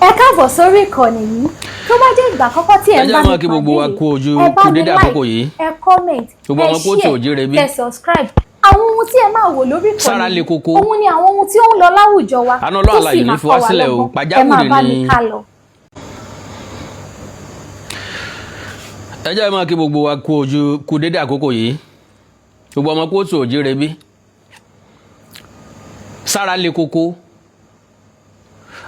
Ẹ káàbọ̀ sórí ìkànnì yìí. Tó bá jẹ́ ìgbà àkọ́kọ́ tí ẹ Ẹ ń jẹ́ bá máa mi kí gbogbo pàdé wa yìí, kú ojú ẹ bá kú mi dédé like, àkókò yìí. ẹ comment, Gbogbo ẹ ọmọ kóòtù share, òjíire bí. kẹ subscribe. Àwọn ohun tí ẹ máa wò lórí ìkànnì Sára le yìí, koko. òun ni àwọn ohun tí ó ń lọ láwùjọ wa, Àánú Ọlọ́run tó sì alààyè ní máa fi wá kọ́ wa sílẹ̀ o. lọ́gbọ́n. Ẹ máa Pàjáwìrì bá mi ni. ká lọ. Ẹ jẹ́ máa kí gbogbo wa kú ojú kú dédé àkókò yìí. Gbogbo ọmọ kóòtù òjíire bí. Sára le koko.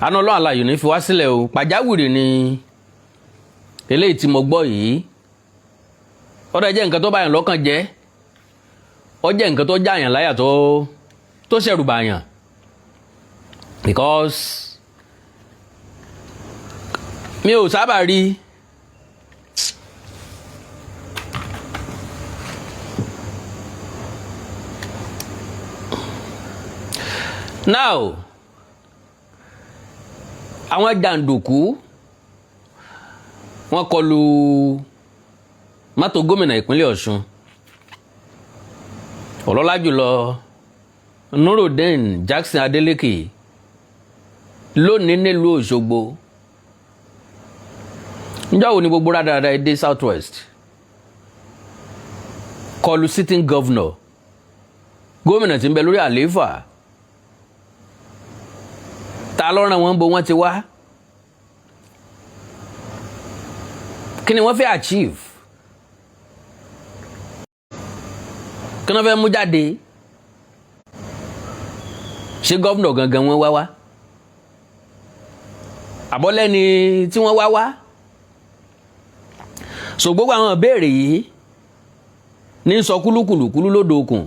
Àánú Ọlọ́run alààyè ní fi wá sílẹ̀ o. Pàjáwìrì ni eléyìí tí mo gbọ́ yìí. Ó dẹ̀ jẹ́ nǹkan tó bá yàn lọ́kàn jẹ́. Ó jẹ́ nǹkan tó já yàn láyà, tó ṣẹ̀rù bàyàn. Because mi ò sábà rí. Now, àwọn jàǹdùkú, wọ́n kọlù mọ́tò gómìnà ìpínlẹ̀ Ọ̀ṣun, ọlọ́lá jùlọ Nurudeen Jackson Adeleke, lónìí nílùú Òṣogbo. Níjọ́ wo ni gbogbo rádaràda dé South West, kọlù sitting governor, gómìnà tí ń bẹ lórí àlééfà? Ta ló rán wọn? Bo wọ́n ti wá? Kí ni wọ́n fẹ́ achieve? Kí ni wọ́n fẹ́ mú jáde? Ṣé governor gangan wọ́n wá wá, àbọ̀lẹ́ni tí wọ́n wá wá? So gbogbo àwọn ìbéèrè yìí ní sọ kúlúkúlùkúlú lódò okùn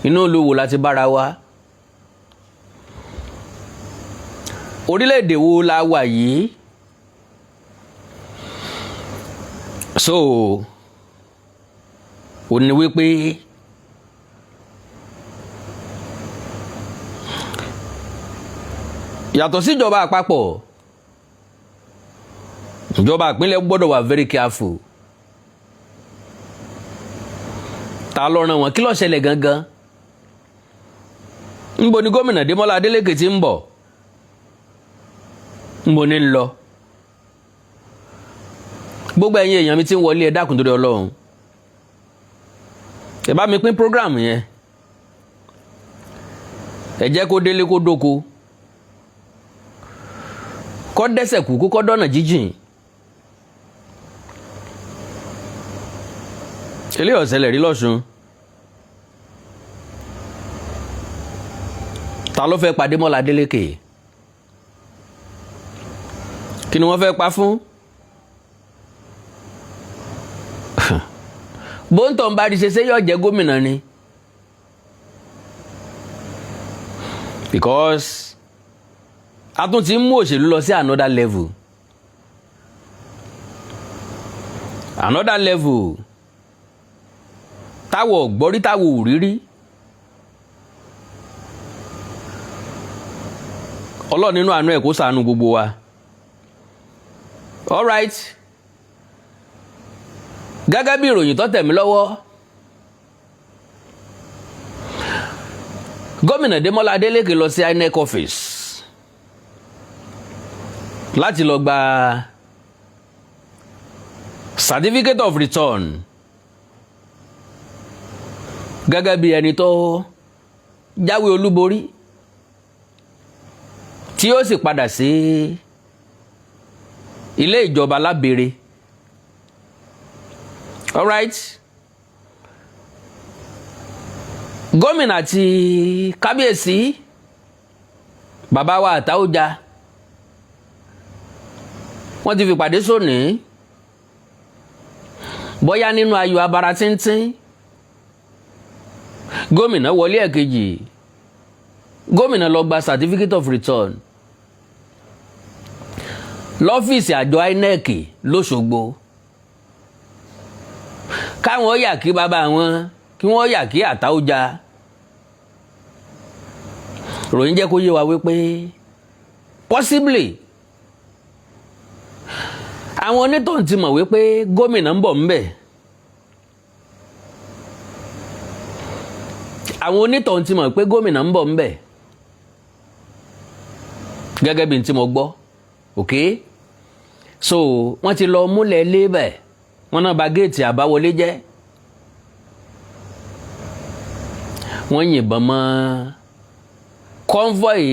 inú olówó láti bára wa. Orílẹ̀-èdè wo la wà yìí? So ó ní wípé yàtọ̀ síjọba àpapọ̀, ìjọba ìpínlẹ̀ gbọ́dọ̀ wà very careful. Ta ló rán wọn? Kí ló ṣẹlẹ̀ gangan? Ńbo ni gómìnà Démọ́lá Adélékè ti ń bọ̀? Ńbo ni ń lọ? Gbogbo ẹ̀yin èèyàn mi ti ń wọlé, ẹ dákun torí Ọlọ́run, ẹ bá mi pín program yẹn. Ẹ jẹ́ kó délé, kó dóko, kó dẹ́sẹ̀ kú, kó dọ́nà jíjìn. Eléyìí ó ṣẹlẹ̀ rí lọ́sùn. Ta ló fẹ́ pa Démọ́lá Adélékè? Kí ni wọ́n fẹ́ pa fún? Bóńtọ̀ ń bá rí ṣe, ṣé yóò jẹ́ gómìnà ni? Because a tún ti ń mú òṣèlú lọ sí another level, another level táwọ̀ gbọ́rí, táwọ̀ ò rírí. Ọlọ́run nínú àánú ẹ̀ kó ṣàánú gbogbo wa. All right, gẹ́gẹ́ bí ìròyìn tó tẹ̀ mí lọ́wọ́, gómìnà Démọ́lá Adélékè lọ sí INEC office láti lọ gba certificate of return gẹ́gẹ́ bí ẹni tó jáwé olúborí, tí ó sì padà sí ilé ìjọba lábẹ́rẹ́. Alright, gómìnà àti kábíyèsí, bàbá wa Àtàwùjá, wọ́n ti fi pàdé sóní, bóyá nínú ayọ̀ abara tíntín. Gómìnà wọlé ẹ̀kejì, gómìnà lọ gba certificate of return lọ́fíìsì àjọ INEC lọ́sọ̀gbọ̀. Káwọn yà kí bàbá wọn, kí wọ́n yà kí Àtàwùjá. Ròyìn jẹ́ kó yé wa wípé possibly àwọn onítọ̀hún ti mọ̀ wípé gómìnà ń bọ̀ ńbẹ̀. Àwọn onítọ̀hún ti mọ̀ pé gómìnà ń bọ̀ ńbẹ̀. Gẹ́gẹ́ bí n tí mo gbọ́. Ok, so wọ́n ti lọ múlẹ̀ lébẹ̀, wọ́n náà bà géètì àbáwọlé jẹ́, wọ́n yìnbọn mọ́ convoy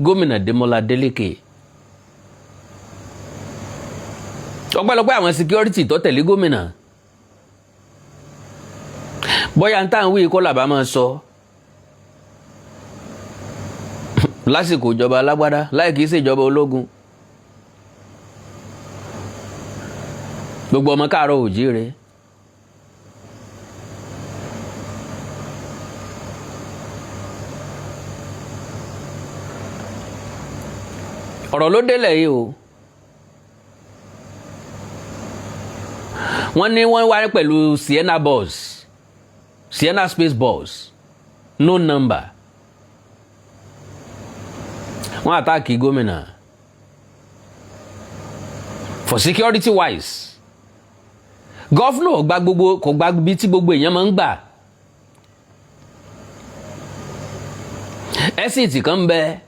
gómìnà Démọ́lá Adélékè. Ọpẹ́lọpẹ́ àwọn security tó tẹ̀lé gómìnà, bóyá n táwọn wí kọ́ làbá máa sọ lásìkò ìjọba alágbádá láì kìí ṣèjọba ológun. Gbogbo ọmọ káàárọ̀ òjíire, ọ̀rọ̀ ló délẹ̀ yìí o. Wọ́n ní wọ́n wá pẹ̀lú Sienna bus, Sienna space bus, no number. Wọ́n attack gómìnà. For security wise, governor gba gbogbo, kò gba bí tí gbogbo èèyàn máa ń gbà. Exit kan ń bẹ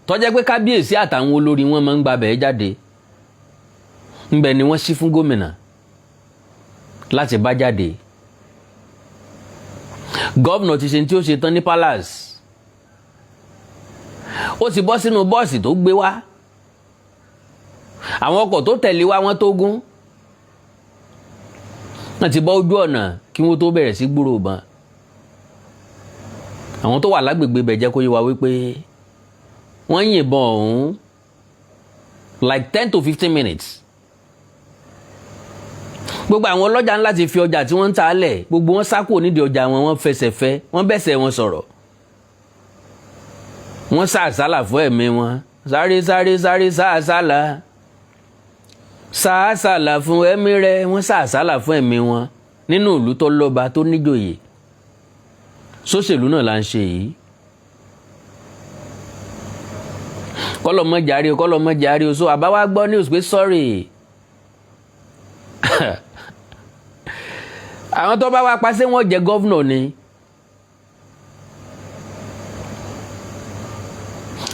tó jẹ́ pé kábíyèsí àtàwọn olórí wọn máa ń gba bẹ́ẹ̀ jáde. Ńbẹ ni wọ́n ṣí fún gómìnà láti bá jáde. Gómìnà ti ṣe tí ó ṣe tán ní palace, ó ti bọ́ sínú bọ́ọ̀sì tó gbé wá, àwọn ọkọ̀ tó tẹ̀lé wá wọ́n tó gún, wọ́n ti bọ́ ojú ọ̀nà kí wọ́n tó bẹ̀rẹ̀ sí gbúrò ìbọn. Àwọn tó wà lágbègbè ibẹ̀ jẹ́ kó yé wa wípé wọ́n yìnbọn ọ̀hún like 10 to 15 minutes. Gbogbo àwọn ọlọ́jà ńlá ti fi ọjà tí wọ́n ń ta lẹ̀, gbogbo wọn sá kúrò nídìí ọjà wọn, wọ́n fẹsẹ̀ fẹ́, wọ́n bẹ̀sẹ̀ wọn sọ̀rọ̀, wọ́n sá àsálà fún ẹ̀mí wọn, sáré sáré sáré, sá àsálà, sá àsálà fún ẹ̀mí rẹ̀, wọ́n sá àsálà fún ẹ̀mí wọn nínú ìlú tó lọ́ba tó níjòyè. Sóṣèlú náà là ń ṣe yìí. Kọlọmọ jàre, kọlọmọ jàre o. So àbáwá gbọ́ news pé sorry, àwọn tó bá wá pa ṣé wọ́n jẹ governor ni?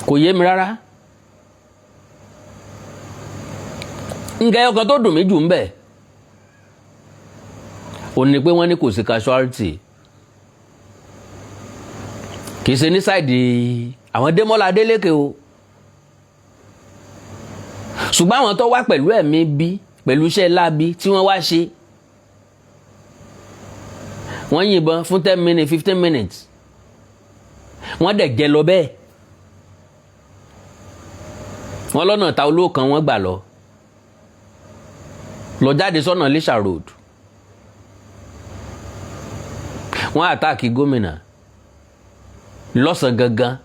Kò yé mi rárá. Nǹkan ẹyọ kan tó dùn mí jù ń bẹ̀ ò ní pé wọ́n ní kò sí casualty, kì í ṣe ní side àwọn Démọ́lá Adélékè o, ṣùgbọ́n àwọn tó wá pẹ̀lú ẹ̀mí bí, pẹ̀lú iṣẹ́ láabi tí wọ́n wá ṣe, wọ́n yìnbọn fún 10 minutes, 15 minutes, wọ́n dẹ̀ jẹ lọ bẹ́ẹ̀. Wọ́n lọ́nà ta olóòkan wọ́n gbà lọ lọ jáde sọ́nà Iléṣà Road. Wọ́n attack gómìnà lọ́sàn gangan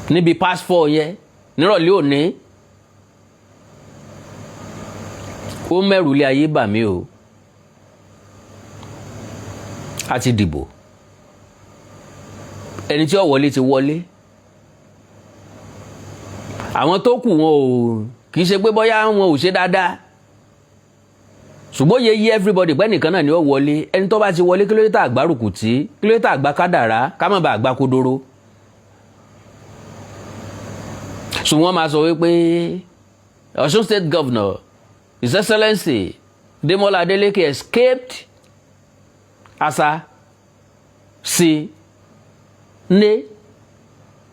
níbi past four yẹn nírọ̀lẹ́ òní. Ó mẹ́rù lé ayé bà mí o. A ti dìbò, ẹni tí ó wọlé ti wọlé, àwọn tó kù wọn ò kì í ṣe pé bóyá wọn ò ṣe dáadáa, ṣùgbọ́n yẹ yí everybody pé nìkan náà ni ó wọlé. Ẹni tó bá ti wọlé, kí ló dé tá àgbárùkù tí, kí ló dé tá àgbá kádàrá, ká má bàa àgbá kodoro? Ṣùgbọ́n máa sọ wípé Ọ̀ṣun State Governor, His Excellency Demola Adeleke, escaped asa sí ní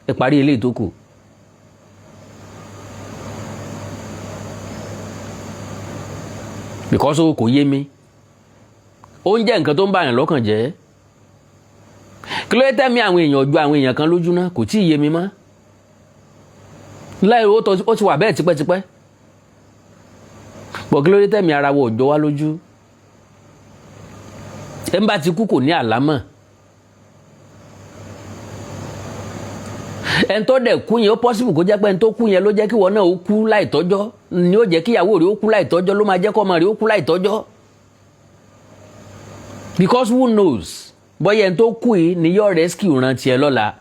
ìparí ilé ìtókù. Because o kò yé mi, ó ń jẹ́ nǹkan tó ń bàyàn lọ́kàn jẹ́. Kí ló dé tẹ́mi àwọn èèyàn ju àwọn èèyàn kan lójú náà? Kò tí ì yé mi mọ́. Láì ó ti wà bẹ́ẹ̀ tipẹ́tipẹ́ pọ̀. Kí ló dé tẹ́mi ara wo òjò wá lójú? Ẹ̀ ń bá ti kú kò ní àlámọ̀. Ẹni tó dẹ̀ kú yẹn, ó possible kó jẹ́ pé ẹni tó kú yẹn ló jẹ́ kí wọ́n náà ó kú láìtọ́jọ́, ni ó jẹ́ kíyàwó rẹ̀ ó kú láìtọ́jọ́, ló máa jẹ́ kọ́ ọmọ rẹ̀ ó kú láìtọ́jọ́, because who knows bóyá ẹni tó kú yìí ni yóò rescue ran tiẹ̀ lọ́la.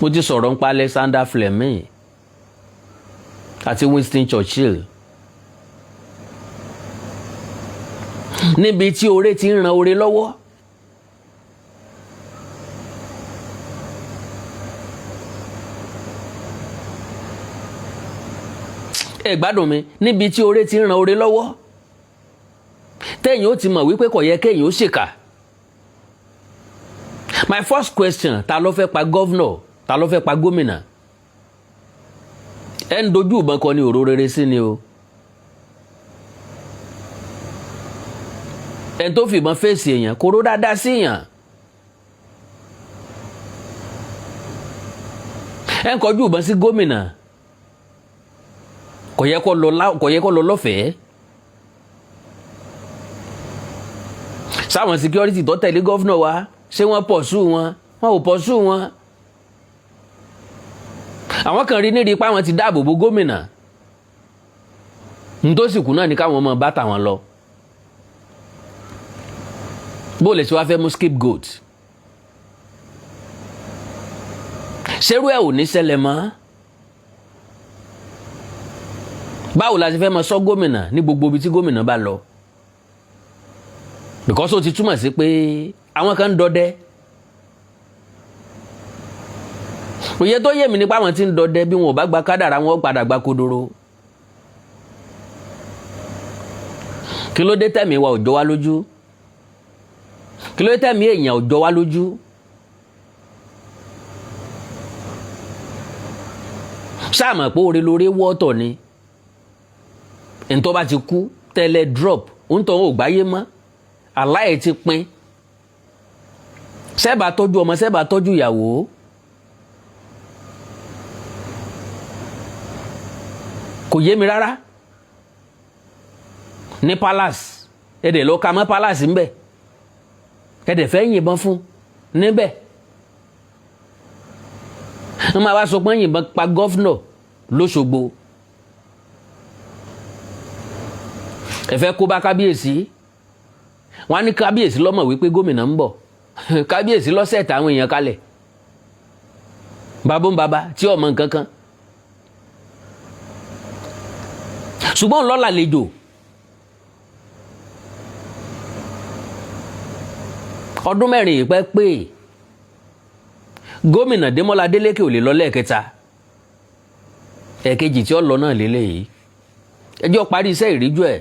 Mo ti sọ̀rọ̀ nípa Alexander Fleming àti Winston Churchill, níbi tí oore ti ń ran oore lọ́wọ́. Ẹ gbádùn mi. Níbi tí oore ti ń ran oore lọ́wọ́, tẹ́yìn ó ti mọ̀ wípé kò yẹ kéèyàn ó ṣèkà. My first question: ta ló fẹ́ pa governor? Ta ló fẹ́ pa gómìnà? Ẹ ń dojú ìbọn kọ ní òró rere sí ni o. Ẹni tó fìbọn fèsì èèyàn kò ró dáadáa sí èèyàn. Ẹ ń kọjú ìbọn sí gómìnà, kò yẹ kó lọ, kò yẹ kó lọ lọ́fẹ̀ẹ́. Sáwọn security tó tẹ̀lé governor wa, ṣé wọ́n pursue wọn? Wọn ò pursue wọn. Àwọn kan rí níri pé àwọn ti dáàbò bo gómìnà, nítòsí kù náà ní káwọn ọmọ bá tàwọn lọ. Bó lè ṣe wá fẹ́ mú scapegoat? Ṣerú ẹ̀ ò ní ṣẹlẹ̀ mọ́. Báwo la ṣe fẹ́ máa sọ gómìnà ní gbogbo ibi tí gómìnà bá lọ? Because ó ti túmọ̀ sí pé àwọn kan ń dọdẹ. Òye tó yé mi nípa àwọn tí ń dọdẹ, bí wọn ò bá gba kádàrá, wọn ó padà gba kodoro. Kí ló dé tẹ̀mí wa ò jọ wá lójú? Kí ló dé tẹ̀mí èèyàn ò jọ wá lójú? Sáà mọ̀ pé oore lóore wọ́ọ̀tọ̀ ni. Ntọ́ bá ti kú tẹ́lẹ̀ drop, ntọ́ ò gbáyé mọ́, aláì ti pin. Sẹ́ẹ̀bà tọ́jú ọmọ, sẹ́ẹ̀bà tọ́jú ìyàwó. Kò yé mi rárá. Ní palace, ẹ̀dẹ̀ lọ ka mọ́ palace ńbẹ̀, ẹ̀dẹ̀ fẹ́ yìnbọn fún níbẹ̀. Wọ́n máa wá sọ pé yìnbọn pa governor lÓṣogbo. Ẹ fẹ́ kó bá kábíyèsí. Wọ́n á ní kábíyèsí lọ́mọ̀ wípé gómìnà ń bọ̀. Kábíyèsí lọ́sẹ̀ táwọn èèyàn kalẹ̀, babó ń baba tí ọmọ nǹkan kan, ṣùgbọ́n lọ́la lejò. Ọdún 4 yìí pẹ́ pé gómìnà Démọ́lá Adélékè ò lè lọ lẹ́ẹ̀kẹta. Ẹ̀ẹ̀kejì tí ó lọ náà lélẹ́yìí. Ẹjọ́ parí iṣẹ́ ìríjú ẹ̀.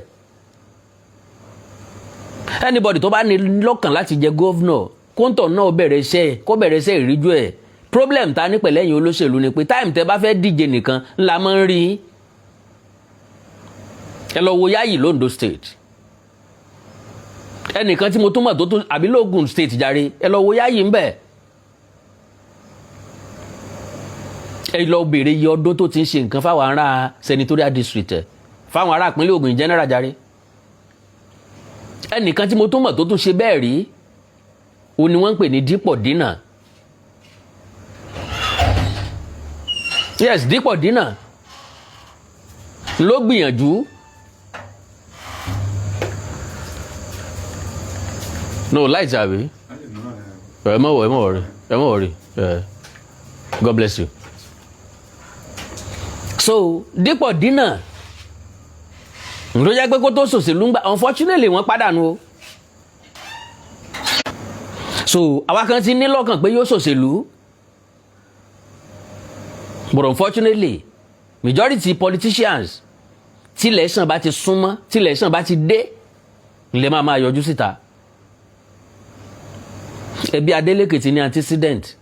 Anybody tó bá ní lọ́kàn láti jẹ governor, kóńtọ̀ náà bẹ̀rẹ̀ iṣẹ́, kó bẹ̀rẹ̀ iṣẹ́ ìríjú ẹ̀. Problem ta ní pẹ̀lẹ́yìn olóṣèlú ni pé time tẹ bá fẹ́ díje nìkan ńlá máa ń rí. Ẹ lọ wo Yáyì l'Ondo State, ẹnìkan tí mo tún mọ̀ tó tún àbí l'Ógùn State jàre. Ẹ lọ wo Yáyì ńbẹ̀, ẹ lọ béèrè iye ọdún tó ti ń ṣe nǹkan fáwọn ará senatorial district ẹ, fáwọn ará ìpínlẹ̀ Ògùn in general jàre. Ẹnìkan tí mo tún mọ̀ tó tún ṣe bẹ́ẹ̀ rí, o ni wọ́n ń pè ní Dípọ̀ Dínà. Yes, Dípọ̀ Dínà ló gbìyànjú. No light àbí? Ẹ má wọ̀, ẹ má worry, ẹ má worry. God bless you. So Dípọ̀ Dínà ló jẹ́ pé kó tó ṣòṣèlú ń gbà, unfortunately wọ́n pàdánù o. So àwa kan ti ní lọ́kàn pé yóò ṣòṣèlú, but unfortunately majority politicians, tí election bá ti súnmọ́, tí election bá ti dé, ilẹ̀ máa máa yọjú síta. Ẹbí Adeleke ti ní antecedent.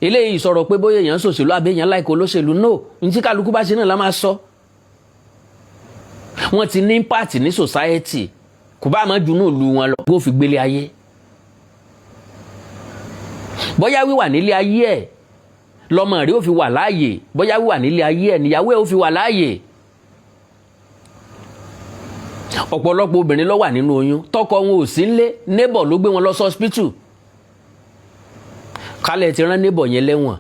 Eléyìí sọ̀rọ̀ pé bóyá èèyàn ṣòṣèlú àbí èèyàn láìkó olóṣèlú, no, ní tí kálukú bá ṣe náà la máa sọ. Wọ́n ti ní impact ní society, kò bá máa junú ìlú wọn lọ bó fi gbélé ayé. Bóyá wíwà nílé ayé ẹ̀ lọ́mọ rẹ̀ ó fi wà láàyè, bóyá wíwà nílé ayé ẹ̀ níyàwó ẹ̀ ó fi wà láàyè. Ọ̀pọ̀lọpọ̀ obìnrin ló wà nínú oyún, tọkọ wọn ò sí nílé, neighbor ló gbé wọn lọ sí hospital. Kálẹ̀ ti rán neighbor yẹn lẹ́wọ̀n,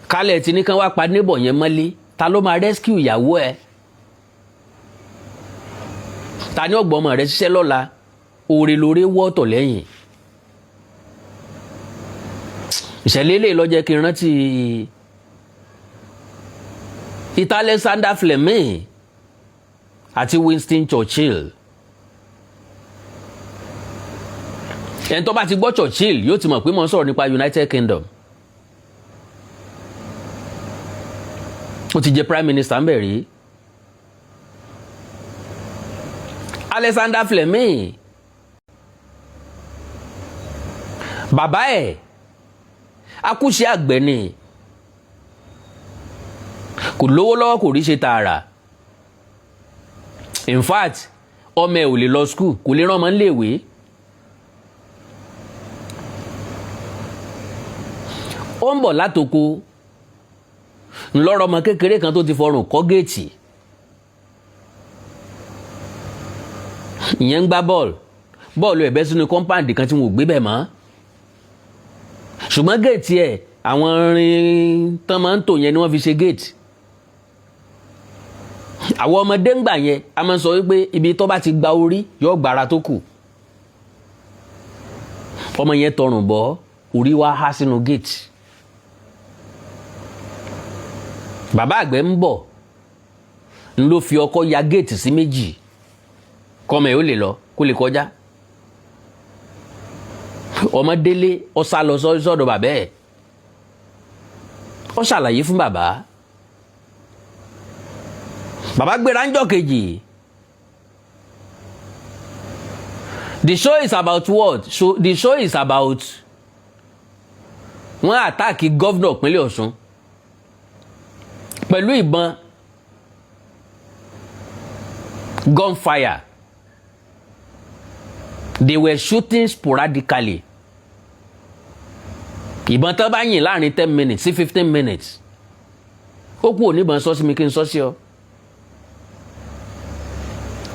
kálẹ̀ ti ní kán wá pa neighbor yẹn mọ́lé, ta ló máa rescue ìyàwó ẹ̀? Ta ni ọgbọ́n ọmọ rẹ̀ ṣiṣẹ́ lọ́la? Oore lóore wọ́ọ̀tọ̀ lẹ́yìn. Ìṣẹ̀lẹ̀ eléyìí ló jẹ́ kí n rántí ìtàn Alexander Fleming àti Winston Churchill. Ẹni tó bá ti gbọ́ Churchill yóò ti mọ̀ pé mo ń sọ̀rọ̀ nípa United Kingdom. Ó ti jẹ prime minister ńbẹ̀ rí. Alexander Fleming, bàbá ẹ̀ akúṣe àgbẹ̀ ni, kò lówó lọ́wọ́, kò rí ṣe tààrà. In fact, ọmọ ẹ̀ ò lè lọ school, kò lè rán ọmọ níléèwé. Ó ń bọ̀ látoko ńlọrọ ọmọ kékeré kan tó ti fọrùn kọ́ géètì. Ìyẹn ń gbá bọ́ọ̀lù, bọ́ọ̀lù ẹ̀ bẹ́ sínú kọ́ńpáàdì kan tí wọn ò gbé bẹ̀ mọ́, ṣùgbọ́n géètì ẹ̀, àwọn irin tán máa ń tò yẹn ni wọ́n fi ṣe géètì. Àwọn ọmọdé ń gbà yẹn, a máa ń sọ wípé ibi tó bá ti gba orí yóò gbára tó kù. Ọmọ yẹn tọrùn bọ́, orí wá há sínú géètì. Bàbá àgbẹ̀ ń bọ̀, ń ló fi ọkọ́ ya géètì sí méjì kọ́mọ ẹ̀ ó lè lọ, kó lè kọjá. Ọmọ délé, ó sá lọ sọ́dọ̀ bàbá ẹ̀, ó ṣàlàyé fún bàbá. Bàbá gbéra ńjọ́ kejì. The show is about what? So the show is about wọ́n attack governor ìpínlẹ̀ Ọ̀ṣun pẹ̀lú ìbọn gunfire. They were shooting sporadically. Ìbọn tán bá yìn láàrin 10 minutes sí 15 minutes, ó kú oníbọn sọ sí mi kí n sọ sí ọ.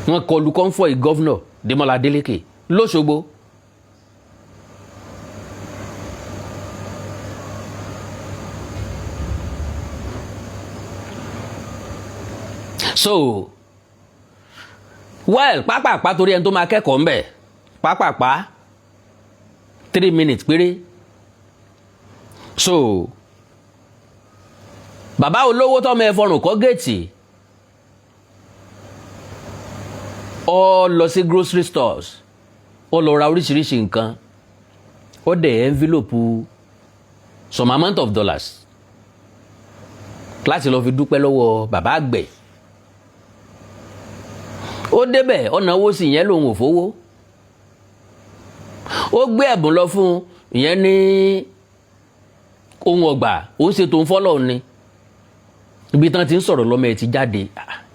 Wọ́n kọlu convoy governor Demola Adeleke lọ́ṣogbo. So well, pápápá, torí ẹni tó máa kẹ́kọ̀ọ́ ń bẹ̀, pápápá, 3 minutes péré. So bàbá olówó tọmọ ẹ fọrùn kọ́ géètì, ó lọ sí grocery stores, ó lọ ra oríṣiríṣi nǹkan, ó dẹ̀ envelope some amount of dollars láti lọ fi dúpẹ́ lọ́wọ́ bàbá àgbẹ̀. Ó débẹ̀, ó náwó sí, ìyẹn lòun ò fowó. Ó gbé ẹ̀bùn lọ fún ìyẹn ní ohun ọgbà, ó ń ṣe tòun fọ́lọ́ ni. Ibi tán ti ń sọ̀rọ̀, lọ́mọ ẹ̀ ti jáde.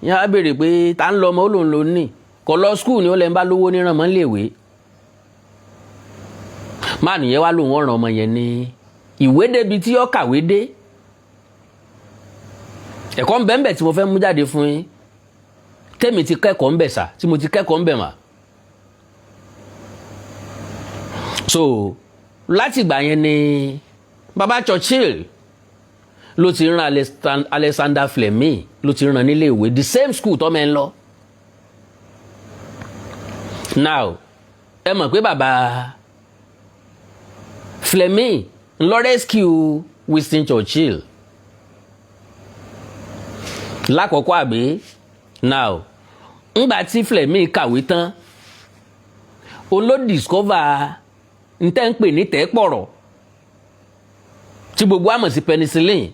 Ìyẹn á béèrè pé ta ń lọ ọmọ, ó lòun lòun ní kò lọ school ni, ó lẹ́ ń bá lówó níran mọ́ léèwé. Máà nìyẹn wá lòun ọ̀ràn ọmọ yẹn ní ìwé débi tí ó kàwé dé. Ẹ̀kọ́ ń bẹ ń bẹ tí mo fẹ́ mú jáde fún yín, tẹ́mi ti kẹ́kọ̀ọ́ ń bẹ̀ sà, tí mo ti kẹ́kọ̀ọ́ ń bẹ̀ mà. So láti ìgbà yẹn ni baba Churchill ló ti rán Alexander Fleming, ló ti rán nílé ìwé, the same school tọ́mọ ẹ̀ ń lọ. Now, ẹ mọ̀ pé baba Fleming ló rescue Winston Churchill lákọ̀ọ́kọ́, àbí? Now, ńgbà tí Fleming kàwé tán, òun ló discover ntẹ́ ń pè ní tẹ́pọ̀rọ̀ tí gbogbo àmọ̀ sí penicillin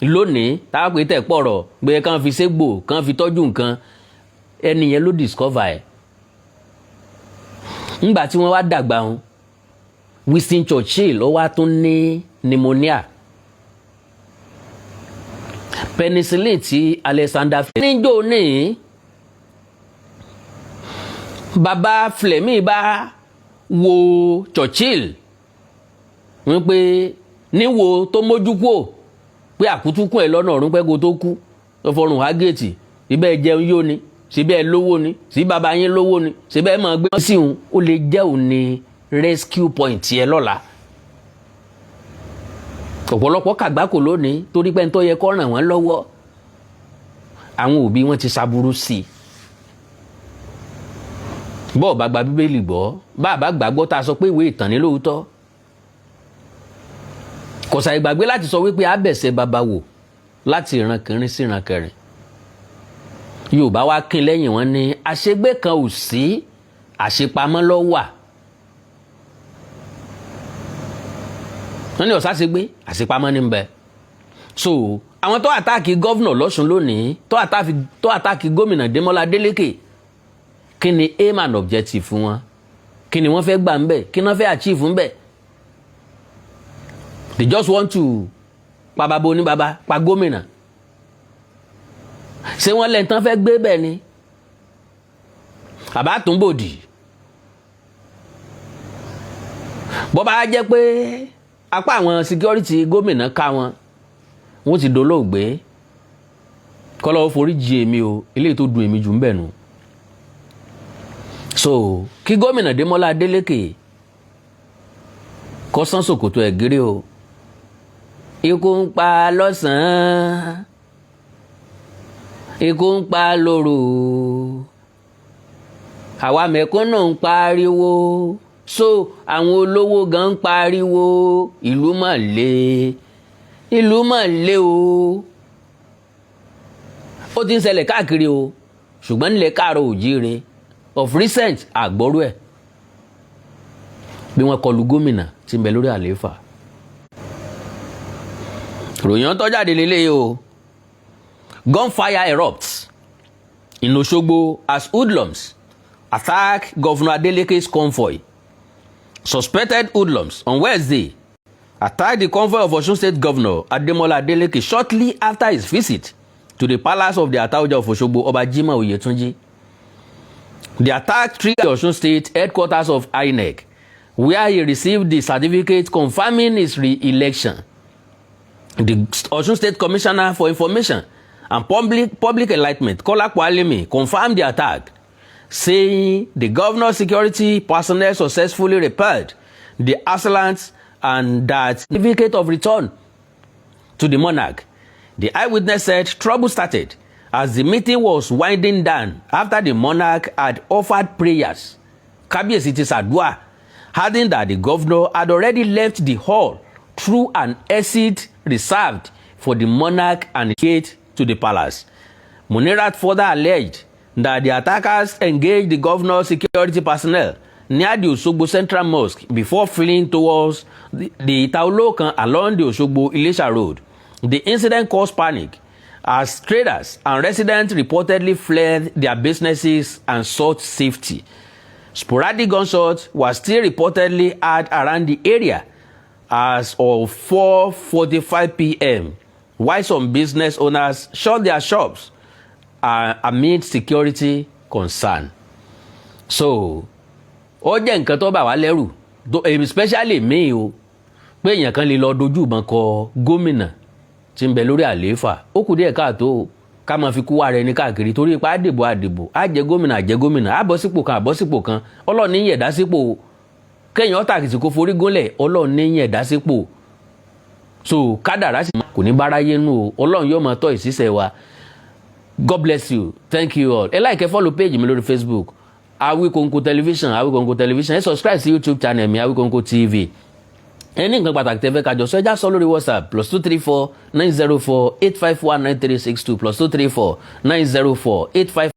lónìí. Táwa pé tẹ́pọ̀rọ̀ gbé kàn fi ségbò, kàn fi tọ́jú nǹkan, ẹni yẹn ló discover ẹ̀. Ńgbà tí wọ́n wá dàgbà wọn, Winston Churchill ó wá tún ní pneumonia. Penicillin tí Alexander Fleming níjó ní baba Fleming bá wo Churchill wípé níwo tó mójú kúò pé àkútúkù ẹ̀ lọ́nà ọ̀run pẹ́ kó tó kú, tó fọrùn wá géètì ibẹ̀, jẹun yó ni, síbẹ̀ lówó ni, sí baba yín lówó ni, síbẹ̀ máa gbé sí òun, ó lè jẹ́ òun ní rescue point yẹn lọ́la. Ọ̀pọ̀lọpọ̀ kàgbákò lónìí torí pé ń tó yẹ kó ràn wọ́n lọ́wọ́, àwọn òbí wọn ti ṣàbùrú sí i. Bọ́ọ̀ bá gba Bíbélì gbọ́, bá a bá gbàgbọ́ tá a sọ pé ìwé ìtàn ní lóòótọ́, kò ṣàì gbàgbé láti sọ wípé abẹ̀sẹ̀ bàbá wò láti ìran kìnrin sí ìran kẹrin. Yorùbá wá kín lẹ́yìn wọn ní àṣegbé kan ò sí, àṣepamọ́ ló wà. Wọ́n ní ọ̀sá ṣegbé, àṣepamọ́ ní bẹ. So Àwọn tó attack governor lọ́sùn lónìí, tó attack gómìnà Démọ́lá Adélékè, kí ni aim and objective fún wọn? Kí ni wọ́n fẹ́ gbà ń bẹ̀? Kí ni wọ́n fẹ́ achieve ń bẹ̀? They just want to pa bàbá oníbàbá, pa gómìnà. Ṣé wọ́n lẹ́yìn tán fẹ́ gbé bẹ́ẹ̀ ni àbá tún bòdì? Bó bá jẹ́ pé apá àwọn security gómìnà ká wọn, wọ́n ti dolóògbé. Kọ́lọ́wọ́ forí jì èmi o, eléyìí tó dùn èmi jù ń bẹ̀ nù. So kí gómìnà Démọ́lá Adélékè kó sán ṣòkòtò ẹ̀ gírí o. Ikú ń pa lọ́sàn-án, ikú ń pa lóru, àwa mẹ̀kúnnù ń pariwo, so àwọn olówó gan ń pariwo. Ìlú mà le, ìlú mà le o. Ó ti ń ṣẹlẹ̀ káàkiri o, ṣùgbọ́n nílẹ̀ káàárọ̀ òjíire, of recent, àgbọ́rú ẹ̀ bí wọ́n kọlu gómìnà tí ń bẹ lórí àlééfà. Ròyìn tó jáde lélẹ́yìí o. Gunfire erupts in Osogbo as hoodlums attack Governor Adeleke's convoy. Suspected hoodlums on Wednesday attacked the convoy of Osun State Governor Ademola Adeleke shortly after his visit to the palace of the Ataoja of Osogbo, Oba Jimoh Oyetunji. The attack triggered the Osun State headquarters of INEC, where he received the certificate confirming his re-election. The Osun State Commissioner for Information and Public Enlightenment, Kolapo Alimi, confirmed the attack, saying the governor's security personnel successfully repelled the assailants and that certificate of return to the monarch. The eyewitness said trouble started as the meeting was winding down after the monarch had offered prayers. Kábíyèsí ti ṣàdúà, adding that the governor had already left the hall through an exit reserved for the monarch and gate to the palace. Munirat further alleged that the attackers engaged the governor's security personnel near the Osogbo Central Mosque before fleeing towards the Itaolokan along the Osogbo Ilesha Road. The incident caused panic as traders and residents reportedly fled their businesses and sought safety. Sporadic gunshots were still reportedly heard around the area as of 4:45 p.m., while some business owners shut their shops amid security concern. So, ó jẹ́ nǹkan tó bà wá lẹ́rù, especially me o, pé èèyàn kan lè lọ dojú ìbọn kọ gómìnà tí ń bẹ lórí àlééfà. Ó kù díẹ̀ káàtó o, ká máa fi kú wá rẹ ní káàkiri torí ipa àdìbò àdìbò, á jẹ gómìnà, á jẹ gómìnà, á bọ́ sípò kan, á bọ́ sípò kan. Ọlọ́run ní yẹ̀dá sípò o. Kéèyàn tàkìtì kó forí gúnlẹ̀, Ọlọ́run ní yẹ̀dá sípò. So kádàrá sì kò ní báráyé nù o. Ọlọ́run yóò máa tọ́ ìṣiṣẹ́ wa. God bless you. Thank you all. Ẹ like, ẹ follow page mi lórí Facebook, Awikonko Television, Awikonko Television. Ẹ subscribe sí YouTube channel mi, Awikonko TV. Ẹ ní nǹkan pàtàkì tẹ́ fẹ́ kájọ sọ, ẹ já sọ lórí WhatsApp, +234 904 851 9362, +234 904 85.